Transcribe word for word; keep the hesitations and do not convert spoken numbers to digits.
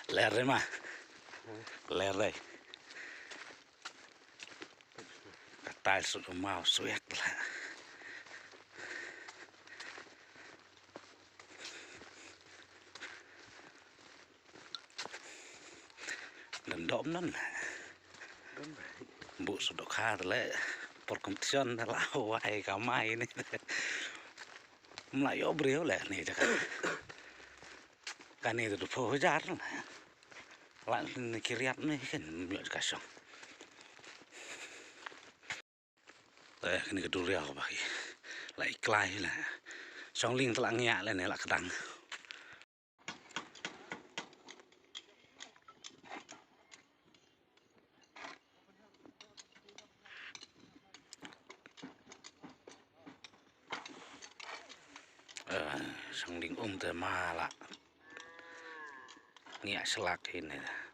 Ler dei ma. Ler dei. Ka tai sut u mau swiak la. Dang dom nan. Bu sut dohkha le por competition da la wai ka mai ni. Mla ïoh briew le ni da ka. Kane da dupho hajar la. La ni ki riat ni kan mla ka shong. Eh, kane ka duriaw ba ki. La i klai la. Shong ling tla ngia la ne la kdang. Eh, shong ling um te ma la. Ngia shlak ini.